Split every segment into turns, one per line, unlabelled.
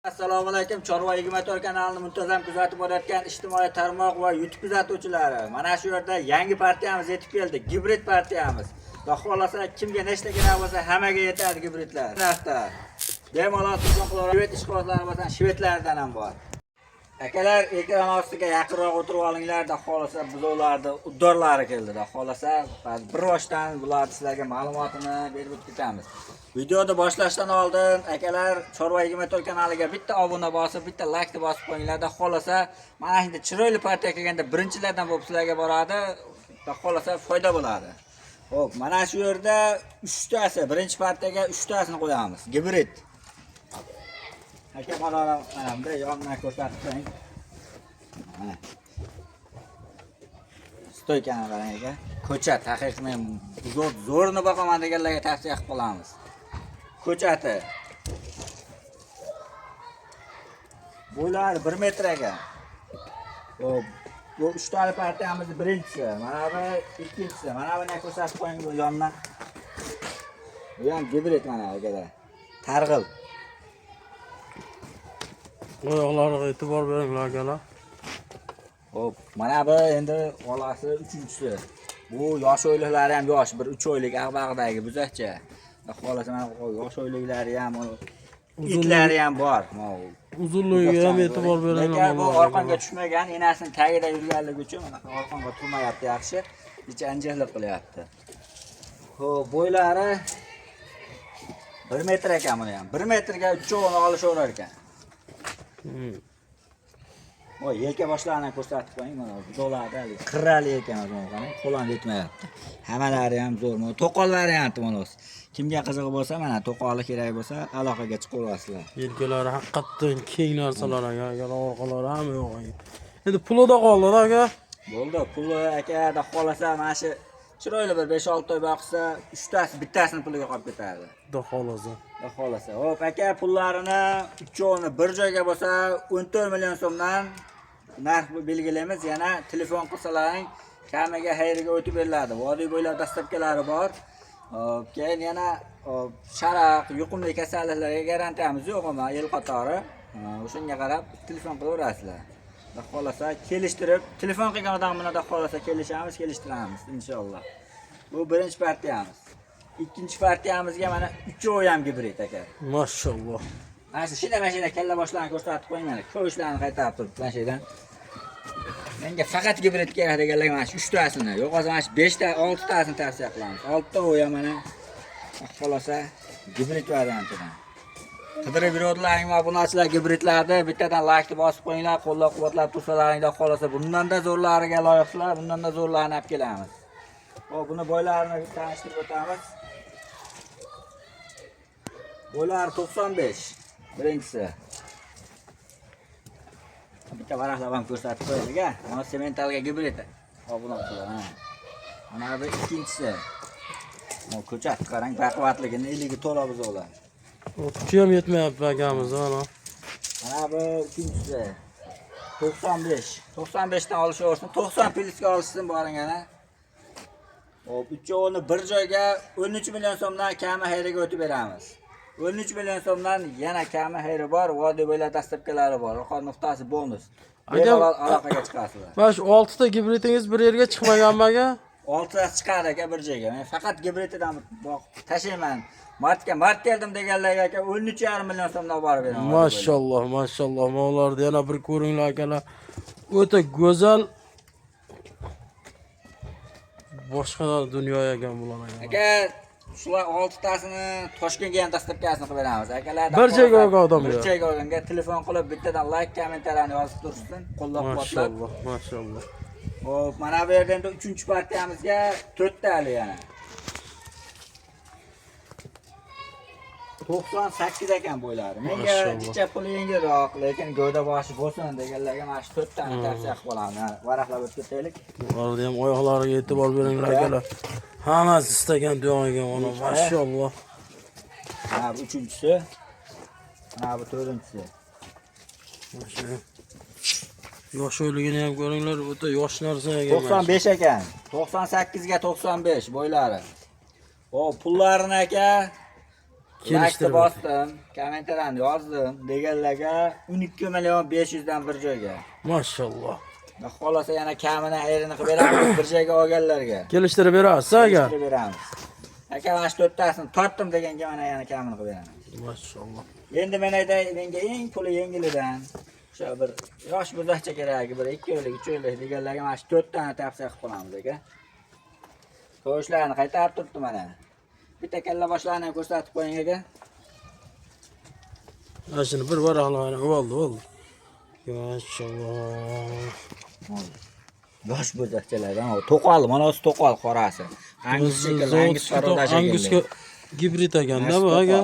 Assalomu alaykum, Chorva 24 kanalini muntazam kuzatib borayotgan ijtimoiy tarmoq va YouTube kuzatuvchilari. Mana shu yerda yangi partiyamiz yetib keldi. Gibrid partiyamiz. Xudo xohlasa, kimga nechta kerak bo'lsa, hammaga yetadi gibridlar. Narxda. Bemalol telefon qilaveradi. Shved ishqibozlari bo'lsa, shvedlardan ham bor. Akalar, ekran ostiga yaqinroq o'tirib olinglar, xudo xohlasa buzovlarni uddorlari keldi. Xudo xohlasa, bir boshdan bularni sizlarga ma'lumotini berib o'tib ketamiz. Videoni boshlashdan oldin akalar, Chorva 24 kanaliga bitta obuna bosib, bitta laykni bosib qo'yinglar. Xudo xohlasa, mana shunday chiroyli partiya kelganda birinchilardan bo'lib sizlarga boradi. Xudo xohlasa foyda bo'ladi. Xo'p, mana shu yerda uchtasi, birinchi partiyaga uchtasini qo'yamiz. Gibrid. Aka, mana mana bunday yondan ko'rsatib qo'ying. Mana. Стойка ni qarang, aka. Ko'chat haqiqiy buzov zo'rini boqaman deganlarga tavsiya qilib qolamiz. Ko'chati. Bo'ylari 1 metr aka. Xo'p, bu uchtali partiyamiz birinchisi, mana bu ikkinchisi. Mana buni ko'rsatib qo'ying bu yondan. Bu ham gibrid mana akalar. Targ'il.
Oyoqlariga e'tibor beringlar, akalar.
Xo'p, mana bu endi olasi uchinchisi. Bu yosh oyliklari ham yosh, bir 3 oylik ag'bag'dagi buzakcha. Xohlasa mana bu yosh oyliklari ham, itlari ham bor. Mana bu
Uzunligiga ham e'tibor beringlar.
Lekin bu
mollarga.
orqonga tushmagan, enasini tagida yurganligi uchun mana orqonga turmayapti yaxshi. Ichi anjirlik qilyapti. Xo'p, bo'ylari 1 metr ekan buni ham. 1 metrga uchovini olishaverar ekan. Voy, yelka boshlarini ko'rsatib qo'ying, mana buzovlarda hali qirrali ekan, mana qarang, qo'l ham yetmayapti. Hammalari ham zo'r. Mana to'qollari ham mana. Kimga qizig'i bo'lsa, mana to'qoli kerak bo'lsa, aloqaga chiqaverasizlar.
Yelkalari haqiqatdan keng narsalar aka, akalar, orqalari ham yo'q aka. Endi pulida qoldi aka.
Bo'ldi, puli aka, xudo xohlasa mana shu chiroyli bir 5-6 oy boqsa, uchtasi bittasini puliga qolib ketadi.
Xudo xohlasa.
Xudo xohlasa. Hop, aka, pullarini uchovini bir joyga bo'lsa 14 million so'mdan narx belgilaymiz. Yana telefon qilsalaring kamiga xayriga o'tib beriladi. Vodiy bo'ylab dastavkalari bor. Hop, keyin yana hop, sharaq, yuqumli kasalliklarga garantiyamiz yo'q, ammo yil qatori. O'shanga qarab telefon qilaverasizlar. Xudo xohlasa kelishtirib, telefon qilgan odam bilan xudo xohlasa kelishamiz, kelishtiramiz inshaalloh. Bu birinchi partiyamiz. Ikkinchi partiyamizga mana uchovi ham gibrid aka.
Mashalloh.
Mana shu shida mana shida kalla boshlarini ko'rsatib qo'ying mana. Ko'shlarni qaytarib turib mana shu yerdan. Menga faqat gibrid kerak deganlarga mana shu uchtasini, yo'q bo'lsa mana shu 5 ta, 6 tasini tavsiya qilamiz. 6 ta u ham mana xohlasa gibrid variantidan. Qidirib yuradilaring obunachilar gibridlarni bittadan laykni bosib qo'yinglar, qo'llab-quvvatlab tursalaring xohlasa bundan-da zo'rlariga loyiqsizlar, bundan-da zo'rlarini olib kelamiz. Xo'p, buni bo'ylarini tanishtirib o'tamiz. Bo'ylari 95 birinchisi. Bitta varaqlab ham ko'rsatib qo'yaylik, a. Mana sementalga gibrid. Obunachilar, ha. Mana bu ikkinchisi. Mana ko'chat qarang, baquvvatligini, iligi to'la buzovlar.
Kuchi ham yetmayapti akamiz mana.
Mana bu uchinchisi. 95. 95 dan olishaversin. 90 plyusga olishsin boring ana. Hop, uchovini bir joyga 13 million so'mdan kami xayriga o'tib beramiz. 13 million so'mdan yana kami xayri bor, vodiy bo'ylab dastavkalari bor. Orqa nuqtasi bonus.
Aka-
Bemalol aloqaga chiqasizlar.
Mana shu 6 ta gibridingiz bir yerga chiqmaganmi aka?
Oltitasi chiqadi aka bir joyga. Men faqat gibrididan boqib tashlayman. Martga mart keldim deganlarga aka 13,5 million so'mdan olib borib beraman.
Mashalloh, mashalloh. Mollarni yana bir ko'ringlar, akalar. O'ta go'zal boshqa dunyo ekan bular aka.
Aka, shular oltitasini Toshkentga ham dastavkasini qilib beramiz. Akalar,
Bir joyga olgan odam
bir
yo'q.
joyga olganga telefon qilib bittadan layk, kommentariyani yozib tursin, qo'llab-quvvatlab.
Mashalloh, mashalloh.
Xo'p, mana bu yerda endi uchinchi partiyamizga to'rtta hali yana. 98 ekan bo'ylari. Menga
Mashalloh.
jicha puli yengilroq, lekin gavda boshi bo'lsin deganlarga mana shu to'rttani tavsiya qilib qolaman. Varaqlab o'tib ketaylik.
Bularni ham oyoqlariga e'tibor beringlar, akalar. Hammasi istagan duo ekan mana, mashalloh.
Mana bu uchinchisi. Mana bu to'rtinchisi.
Mana shu yosh o'ligini ham ko'ringlar, o'ta yosh narsa ekan. mana shu.
95 ekan. 98 ga 95 bo'ylari. Xo'p, pullarini aka Laykni
Kelishtirib.
bosdim, kommentariyani yozdim deganlarga 12 million 500 dan bir joyga.
Mashalloh.
Xudo Xohlasa yana kamini ayrini qilib beramiz bir joyga olganlarga.
Kelishtirib berasiz aka.
Kelishtirib beramiz. Aka, mana shu to'rttasini tortdim deganga mana yana kamini qilib beramiz.
Mashalloh.
Endi men aytay, menga eng puli yengilidan o'sha bir yosh buzoqcha keragi, bir 2 oylik, 3 oylik deganlarga mana shu to'rttani tavsiya qilib qolamiz aka. Tovushlarni qaytarib turibdi mana. Bitta kalla boshlarini ham ko'rsatib qo'ying aka.
Mana shuni bir varaqlarni oldi, oldi. Mashalloh.
Yosh buzoqchalardan o to'qol, mana o'zi to'qol qorasi. Angus shekilli, angus paroda shekilli.
Angusga gibrid ekanda bu aka.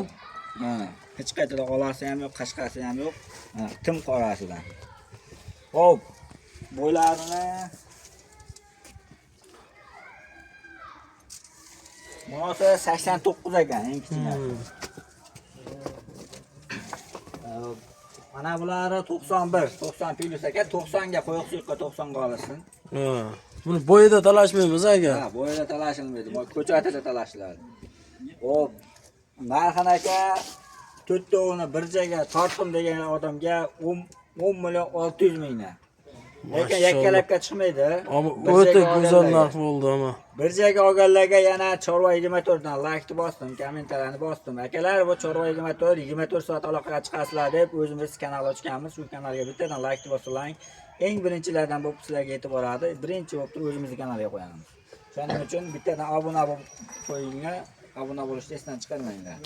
Ha, hech qayerda olasi ham yo'q, qashqasi ham yo'q. Ha, tim qorasidan. Xo'p, bo'ylarini bunisi 89 ekan, eng kichkinasi. Mana bulari 91, 90 plus ekan, 90 ga qo'yiq suyuqqa 90 ga olsin.
Ha. Buni bo'yida talashmaymiz aka.
Ha, bo'yida talashilmaydi, ko'chatida talashiladi. Xo'p, narxini aka to'rttovini bir joyga tortdim degan odamga 10 million 600 mingdan. Lekin yakkalabga chiqmaydi.
Ama
Bir
o'ta
joyga
go'zal
olganlarga.
narx bo'ldi ama.
Bir joyga olganlarga yana Chorva 24 dan laykni bosdim, kommentariyani bosdim. Akalar, bu Chorva 24 24 soat aloqaga chiqasizlar deb o'zimiz kanal ochganmiz. Shu kanalga bittadan laykni bosinglar. Eng birinchilardan bo'lib sizlarga yetib boradi. Birinchi bo'lib turib o'zimizni kanalga qo'yamiz. Shuning uchun bittadan obuna bo'lib qo'yinglar. Obuna bo'lishni esdan chiqarmanglar.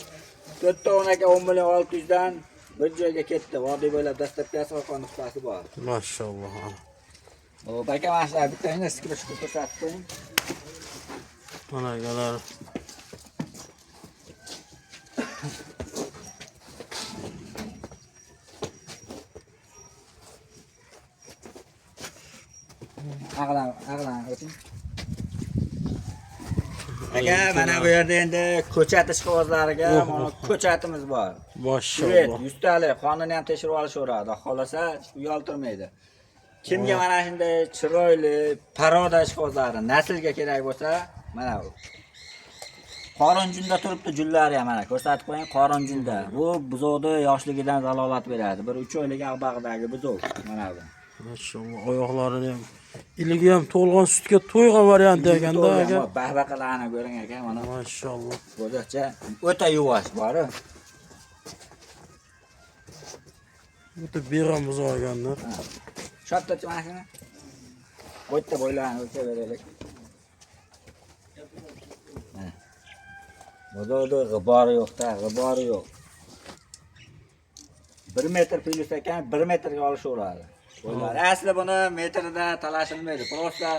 To'rtta o'n aka 10 million 600 dan bir joyga ketdi. Vodiy bo'ylab dastlabki orqa nuqtasi bor.
Mashalloh.
Hop, aka, mana shular bitta endi sikib ko'rsatib qo'ying.
Mana akalar.
Ag'lan, ag'lan o'ting. Aka, mana bu yerda endi ko'chat ishqibozlariga mana ko'chatimiz bor. Duet,
Mashalloh.
yuztalik, qonini ham tekshirib olishaveradi. Xohlasa uyaltirmaydi. Kimga mana shunday chiroyli paroda ishqibozlari naslga kerak bo'lsa, mana bu. Qorin junda turibdi jullari ham mana ko'rsatib qo'ying, qorin junda. Bu buzovni yoshligidan zalolat beradi. Bir 3 oylik ag'bag'dagi buzov mana bu.
Mashalloh. Oyoqlarini ham iligi ham to'lgan sutga to'ygan variant ekanda aka.
Bahbaqalarni ko'ring aka, mana
Mashalloh.
buzoqcha o'ta yuvosh bori.
O'ta beg'am buzoq ekanda.
Shoptachi mana shuni. Bu yerda bo'ylarini o'lchab beraylik. Mana. Bozorda g'ubori yo'q-da, g'ubori yo'q. 1 metr plyus ekan, 1 metrga olishaveradi. Bo'ylari. Asli buni metrida talashilmaydi. Prosta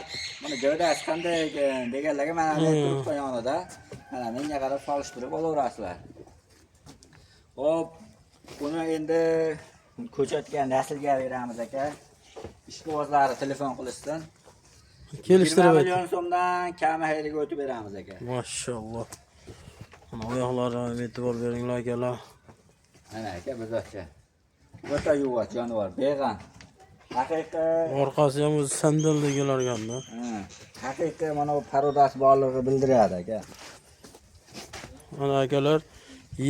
buni gavdasi qanday ekan deganlarga mana men turibman yonida. Mana menga qarab solishtirib olaverasizlar. Xo'p, buni endi ko'chatga naslga beramiz aka. Ishqibozlari telefon qilishsin.
Kelishtirib
20
ayt.
million so'mdan kami xayriga o'tib beramiz aka.
Mashalloh. Mana oyoqlariga ham e'tibor beringlar akalar.
Mana aka buzoqcha. O'ta yuvosh jonivor, beg'am. Haqiqiy
Orqasi ham o'zi sandalda kelar ekanda.
ha, haqiqiy mana bu parodasi borlig'i bildiradi aka.
Mana akalar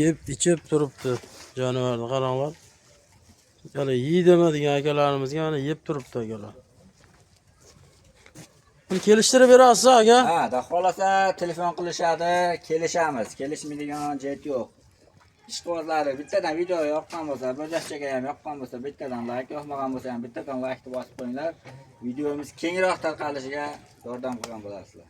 yeb ichib turibdi jonivorni qaranglar. Hali yeydimi degan akalarimizga mana yeb turibdi akalar. Buni kelishtirib berasiz aka?
Ha, da xohlasa telefon qilishadi, kelishamiz. Kelishmaydigan jihat yo'q. Ishqibozlari bittadan video yoqqan bo'lsa, buzoqchaga ham yoqqan bo'lsa, bittadan like, yoqmagan bo'lsa ham bittadan like bosib qo'yinglar. Videomiz kengroq tarqalishiga yordam qilgan bo'lasizlar.